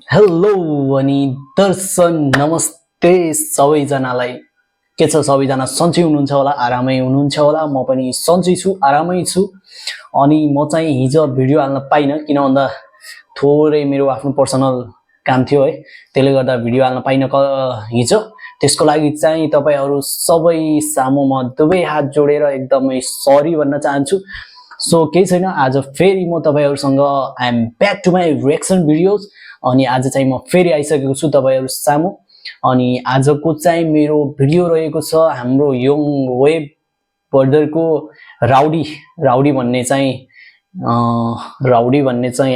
Hello अनि दर्शन नमस्ते सबैजनालाई। के छ सबैजना सन्चै हुनुहुन्छ होला, आरामै हुनुहुन्छ होला। म पनि सन्चै छु, आरामै छु। अनि म चाहिँ हिजो भिडियो हाल्न पाइनँ किन भन्दा थोरै मेरो आफ्नो पर्सनल काम थियो है, त्यसले गर्दा भिडियो हाल्न पाइनँ हिजो। त्यसको लागि चाहिँ तपाईहरु सबै सामु म दुवै हात जोडेर एकदमै सरी भन्न चाहन्छु। सो केही छैन, आज फेरि म तपाईहरुसँग I am back to my reaction videos. अनि आज चाहिँ म फेरि आइसकेको छु तपाईहरु सामु। अनि आजको चाहिँ मेरो भिडियो रहेको छ हाम्रो यङ वेब बर्दरको राउडी भन्ने चाहिँ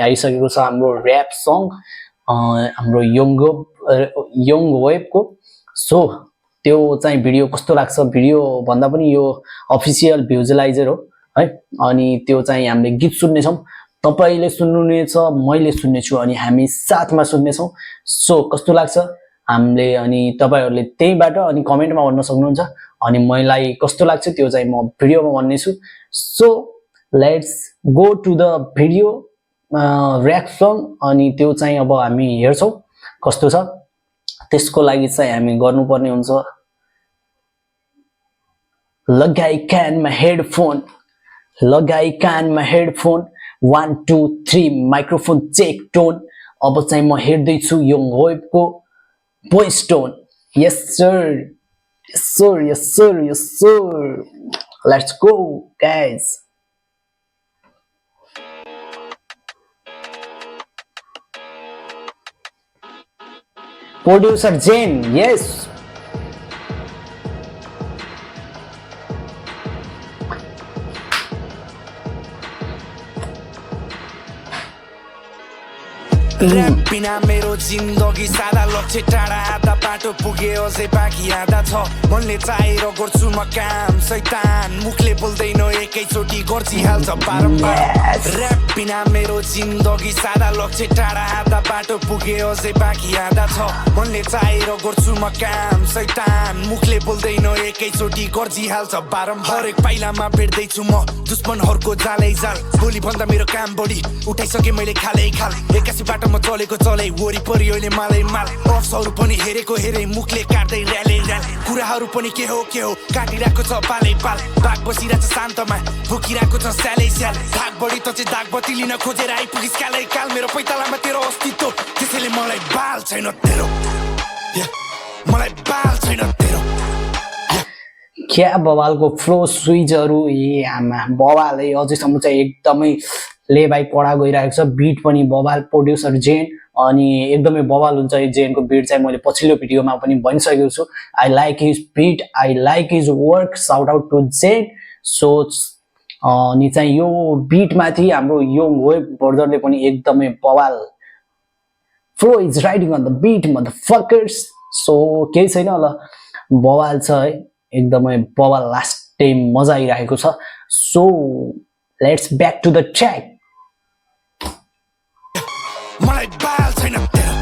आइसकेको छ हाम्रो र्याप सङ हाम्रो यङ वेबको। सो त्यो चाहिँ भिडियो कस्तो लाग्छ, भिडियो भन्दा पनि यो अफिसियल भ्युजलाइजर हो है। अनि त्यो चाहिँ हामीले गीत सुन्नेछौँ, तपाईले सुन्नुहुनेछ, मैले सुन्नेछु अनि हामी साथमा सुन्नेछौँ। सो कस्तो लाग्छ हामीले अनि तपाईहरुले त्यहीबाट अनि कमेन्टमा भन्न सक्नुहुन्छ। अनि मलाई कस्तो लाग्छ त्यो चाहिँ म भिडियोमा भन्नेछु। So let's go to the video rap song. अनि त्यो चाहिँ अब हामी हेर्छौँ कस्तो छ। त्यसको लागि चाहिँ हामी गर्नुपर्ने हुन्छ लगाई कानमा हेडफोन 1 2 3 माइक्रोफोन चेक टोन। अब चाहिँ म हेर्दैछु यङ वेबको voice tone. Yes sir, let's go guys. Producer Zen, yes. Rap बिना मेरो जिन्दगी सादा, लक्ष्य टाढा, आधा बाटो पुगे अझै बाँकी आधा छ। मनले चाहेर गर्छु म काम, शैतान मुखले बोल्दैन एकैचोटि गर्छिहाल्छ बारम्बार। र्याप बिना मेरो जिन्दगी सादा, लक्ष्य टाढा, आधा बाटो पुगे अझै बाँकी आधा छ। मनले चाहेर गर्छु म काम, शैतान मुखले बोल्दैन एकैचोटि गर्छिहाल्छ बारम्बार। हरेक पाइलामा भेट्दैछु म दुश्मनहरुको जालै जाल, भोलि भन्दा मेरो काम बढी उठाइसके मैले खालै खाल। एक्कासी बाटो म चलेको चलै, वरिपरि अहिले मालै माल। अफसहरू पनि हेरेको हेरे, मुखले काट्दै र्याले र्याल। कुराहरू पनि के हो काटिरहेको छ पालै पाल। बाघ बसिरहेको छ शान्तमा, भुकिरहेको छ स्यालै स्याल। भाग बढी त चाहिँ दागबत्ती लिन खोजेर आइपुगिस् कालै काल। मेरो पैतालामा तेरो अस्तित्व, त्यसैले मलाई बाल छैन तेरो, मलाई बाल छैन तेरो। क्या बवालको फ्लो स्विचहरू, ए आमा बवाल है। अझैसम्म चाहिँ एकदमै लेबाई पढा गइरहेको छ। बिट पनि बवाल, प्रोड्युसर जेन। अनि एकदमै बवाल हुन्छ यो जेनको बिट चाहिँ, मैले पछिल्लो भिडियोमा पनि भनिसकेको छु। I like his beat, I like his work, shout out to Zen. So अनि चाहिँ यो बिटमाथि हाम्रो यङ वेब बर्दरले पनि एकदमै बवाल, flow is riding on the beat motherfuckers. So केही छैन ल, बवाल छ है, एकदमै बवाल। लास्ट टाइम मजा आइरहेको छ। So let's back to the track. मलाई बाल छैन तेरो,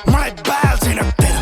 मलाई बाल छैन तेरो,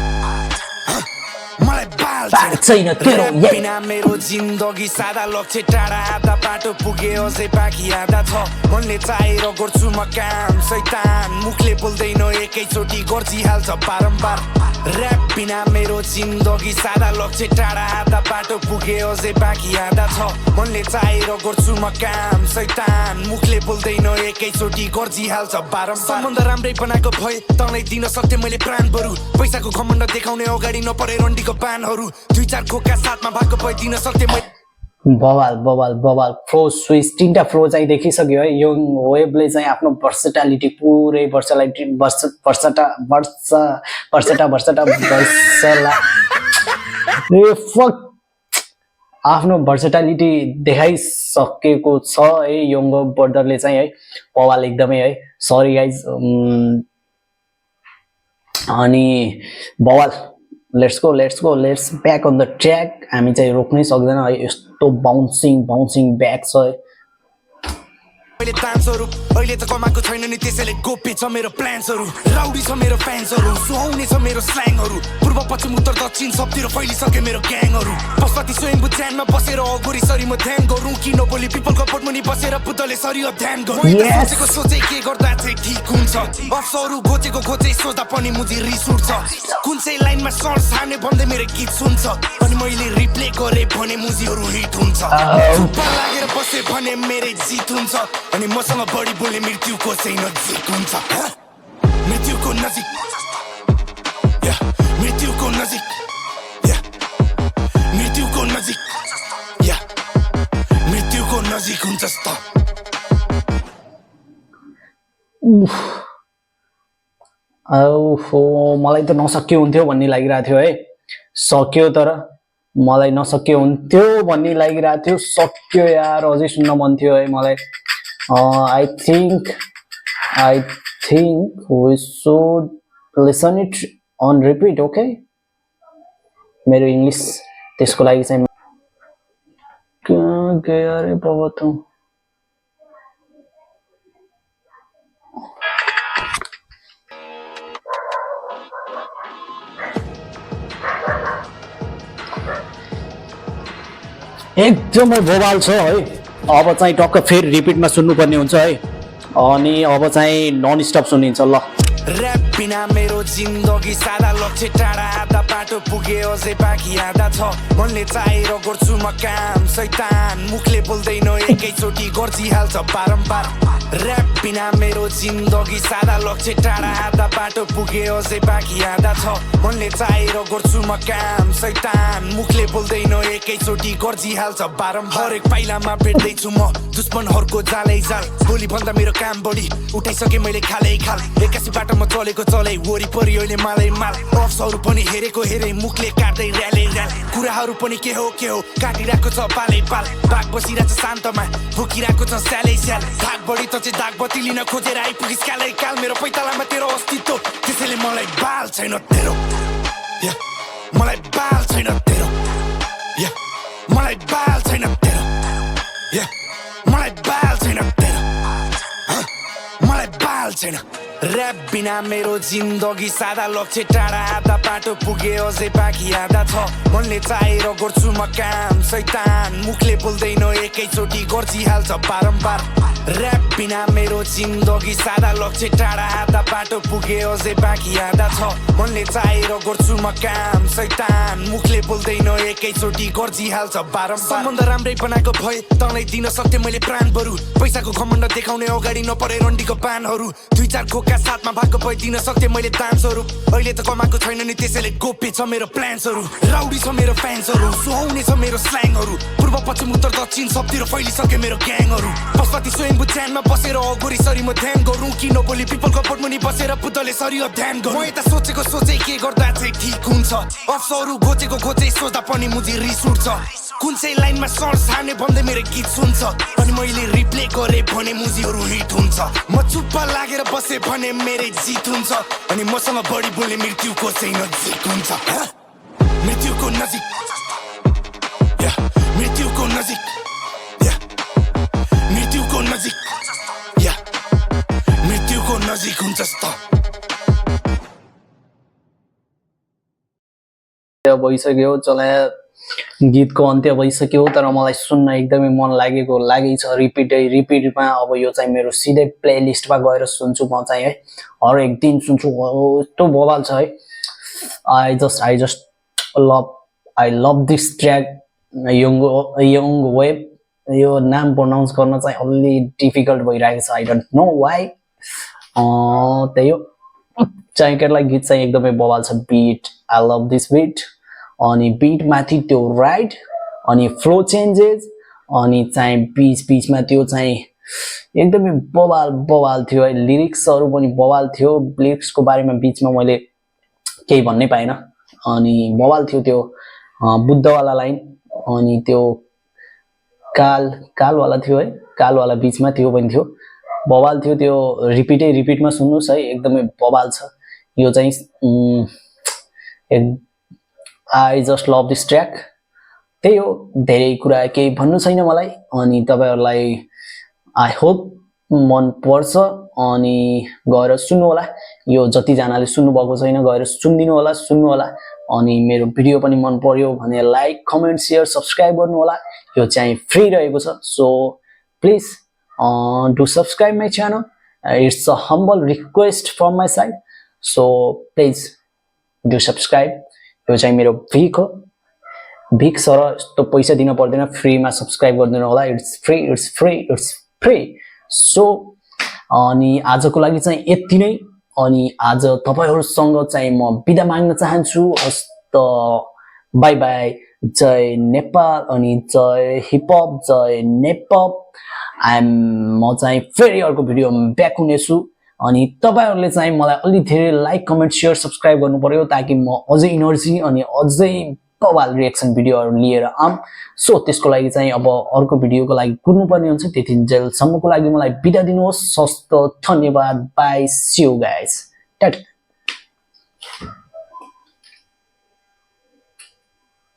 मलाई बाल छैन तेरो। बिना मेरो जिन्दगी सादा, लक्ष्य टाढा, आधा बाटो पुगे अझै बाँकी आधा छ। मनले चाहेर गर्छु म काम, शैतान मुखले बोल्दैन एकैचोटि गर्छिहाल्छ बारम्बार। र्याप बिना मेरो जिन्दगी सादा, लक्ष्य टाढा, आधा बाटो पुगे अझै बाँकी आधा छ। मनले चाहेर गर्छु म काम, शैतान मुखले बोल्दैन एकैचोटि गर्छिहाल्छ बारम्बार। सम्बन्ध राम्रै बनाएको भए तँलाई दिन सक्थे मैले प्राण बरु। पैसाको घमण्ड देखाउने अगाडि नपरे रन्डीको पानहरू, 2-4 खोका साथमा भएको भए दिन सक्थे मैले। बवाल बवाल बवाल फ्लो स्विच, तीनटा फ्लो चाहिँ देखिसक्यो है। यङ वेबले चाहिँ आफ्नो भर्सेटालिटी पुरै आफ्नो भर्सेटालिटी देखाइसकेको छ है यङ बर्दरले चाहिँ है। बवाल एकदमै है, सरी गाइज। अनि बवाल, let's go let's back on the track. हामी चाहिँ रोक्नै सक्दैन है, यस्तो बाउन्सिङ ब्याक छ है। मैले दान्सहरू अहिले त कमाएको छैन नि त्यसैले गोप्य छ मेरो प्लान्सहरू राउडी छ मेरो फ्यान्सहरू सुहाउने छ मेरो स्ल्याङहरू पूर्व पश्चिम उत्तर दक्षिण सबतिर फैलिसके मेरो ग्याङहरू पशुपति स्वयम्भू च्यानमा बसेर अगोरी सरी म ध्यान गरौँ कि नबोली पिपलको पटमुनि बसेर पुतले सरी अध्ययन गरौँ सोचेको सोचे के गर्दा चाहिँ ठिक हुन्छ अफसरहरू घोचेको खोजे सोच्दा पनि मुजी रिस उठ्छ कुन चाहिँ लाइनमा सर्स हाने भन्दै मेरो गीत सुन्छ अनि मैले रिप्ले गरे भने मुजीहरू हिट हुन्छ चुप्पा लागेर बसे भने मेरै जित हुन्छ अनि मसँग बढी बोल्ने मृत्युको चाहिँ नजिक हुन्छ मृत्युको नजिक मृत्युको नजिक मृत्युको नजिक मृत्युको नजिक हुन्छ मलाई त नसक्यो हुन्थ्यो भन्ने लागिरहेको थियो है सक्यो तर मलाई नसक्यो हुन्थ्यो भन्ने लागिरहेको थियो सक्यो यार अझै सुन्न मन थियो है मलाई I think we should listen it on repeat okay मेरो इंग्लिश त्यसको लागि चाहिँ कहाँ गया रे बाबा तँ एकदमै बवाल छ है अब चाहिँ टक्क फेरि रिपिटमा सुन्नुपर्ने हुन्छ है अनि अब चाहिँ नन स्टप सुनिन्छ ल ऱ्याप बिना मेरो जिन्दगी सादा लक्ष्य टाढा आधा बाटो पुगे अझै बाँकी आधा छ मनले चाहेर गर्छु म काम शैतान मुखले बोल्दैन एकैचोटि गर्छिहाल्छ बारम्बार ऱ्याप बिना मेरो जिन्दगी सादा लक्ष्य टाढा आधा बाटो पुगे अझै बाँकी आधा छ मनले चाहेर गर्छु म काम शैतान मुखले बोल्दैन एकैचोटि गर्छिहाल्छ बारम्बार हरेक पाइलामा भेट्दैछु म दुश्मनहरूको जालै जाल भोलि भन्दा मेरो काम बढी उठाइसके मैले खालै खाल एक्कासी म चलेको चलै वरिपरि अहिले मालै माल अफसहरू पनि हेरेको हेरे मुखले काट्दै र्याले र्याल कुराहरू पनि के हो काटिरहेको छ पालै पाल बाघ बसिरहेको छ शान्तमा भुकिरहेको छ स्यालै स्याल भाग बढी त चाहिँ दागबत्ती लिन खोजेर आइपुगिस् कालै काल मेरो पैतालामा तेरो अस्तित्व त्यसैले मलाई बाल छैन तेरो मलाई बाल छैन तेरो मलाई बाल छैन तेरो मलाई बाल छैन तेरो मलाई बाल छैन ऱ्याप बिना मेरो जिन्दगी सादा लक्ष्य टाढा आधा बाटो पुगे अझै बाँकी आधा छ मनले चाहेर गर्छु म काम शैतान मुखले बोल्दैन एकैचोटि गर्छिहाल्छ बारम्बार ऱ्याप बिना मेरो जिन्दगी सादा लक्ष्य टाढा आधा बाटो पुगे अझै बाँकी आधा छ मनले चाहेर गर्छु म काम शैतान मुखले बोल्दैन एकैचोटि गर्छिहाल्छ बारम्बार सम्बन्ध राम्रै बनाएको भए तँलाई दिन सक्थे मैले प्राण बरु पैसाको घमण्ड देखाउने अगाडि नपरे रन्डीको पानहरू दुई चार खोका साथमा भएको भए दिन सक्थे मैले दानस्वरूप अहिले त कमाएको छैन नि त्यसैले गोप्य छ मेरो प्लान्सहरू राउडी छ मेरो फ्यान्सहरू सुहाउने छ मेरो स्ल्याङहरू पूर्व पश्चिम उत्तर दक्षिण सबतिर फैलिसके मेरो ग्याङहरू पशुपति स्वयम्भू च्यानमा बसेर अगोरी सरी म ध्यान गरौँ कि नबोली पिपलको पटमुनि बसेर पुतले सरी अध्ययन गरौँ म यता सोचेको सोचे के गर्दा चाहिँ ठिक हुन्छ अफसरहरू घोचेको खोजे सोच्दा पनि मुजी रिस उठ्छ कुन चाहिँ लाइनमा सर्स हाने भन्दै मेरो गीत सुन्छ अनि मैले रिप्ले गरे भने मुजीहरू हिट हुन्छ म चुप्पा लागेर बसे भने मेरै जित हुन्छ अनि मसँग बढी बोल्ने मृत्युको चाहिँ नजिक हुन्छ मृत्युको नजिक मृत्युको नजिक मृत्युको नजिक मृत्युको नजिक हुन्छ भइसक्यो चलाए गीतको अन्त्य भइसक्यो तर मलाई सुन्न एकदमै मन लागेको छ रिपिटमा अब यो चाहिँ मेरो सिधै प्लेलिस्टमा गएर सुन्छु म चाहिँ है हरेक दिन सुन्छु यस्तो बवाल छ है I just love this track young web यो नाम प्रोनाउन्स गर्न चाहिँ अलि डिफिकल्ट भइरहेको छ आई डोन्ट नो वाइ त्यही हो चाहिँ केटालाई गीत चाहिँ एकदमै बवाल छ beat I love this beat अनि बीट माथि त्यो राइट अनि फ्लो चेन्जेस अनि चाहिँ बीचमा त्यो चाहिँ एकदमै बवाल थियो है लिरिक्सहरू पनि बवाल थियो लिरिक्सको बारेमा बीचमा मैले केही भन्नै पाइनँ अनि बवाल थियो त्यो बुद्धवाला लाइन अनि त्यो कालवाला थियो है कालवाला बीचमा त्यो पनि थियो बवाल थियो त्यो रिपिटमा सुन्नुहोस् है एकदमै बवाल छ यो चाहिँ I just love this track त्यही हो धेरै कुरा केही भन्नु छैन मलाई अनि तपाईहरुलाई आई होप मन पर्छ अनि गएर सुन्नु होला। यो जतिजनाले सुन्नु भएको छैन गएर सुनिदिनु होला, सुन्नु होला। अनि मेरो भिडियो पनि मन पर्यो भने लाइक, कमेन्ट, शेयर, सब्स्क्राइब गर्नु होला। यो चाहिँ फ्री रहेको छ। So please do subscribe my channel. It's a humble request from my side. So please do subscribe. यो चाहिँ मेरो भिक हो। भिक सर यस्तो पैसा दिन पर्दैन, फ्रीमा सब्स्क्राइब गरिदिनु होला। It's free, it's free, it's free. So अनि आजको लागि चाहिँ यति नै। अनि आज तपाईहरुसँग चाहिँ म बिदा माग्न चाहन्छु। हस्त बाई बाई। जय नेपाल अनि जय हिपहप, जय नेपाल। म चाहिँ फेरि अर्को भिडियोमा ब्याक हुनेछु। अनि तपाईहरुले चाहिँ मलाई अलि धेरै लाइक, कमेन्ट, शेयर, सब्स्क्राइब गर्नु पर्यो ताकि म अझै इनर्जी अनि अझै बवाल रिएक्सन भिडियोहरु लिएर आम। सो त्यसको लागि चाहिँ अब अर्को भिडियोको लागि कुर्नुपर्ने हुन्छ। त्यतिन्जेलसम्मको लागि मलाई बिदा दिनुहोस्। सस्तो धन्यवाद। Bye, see you guys. Tata.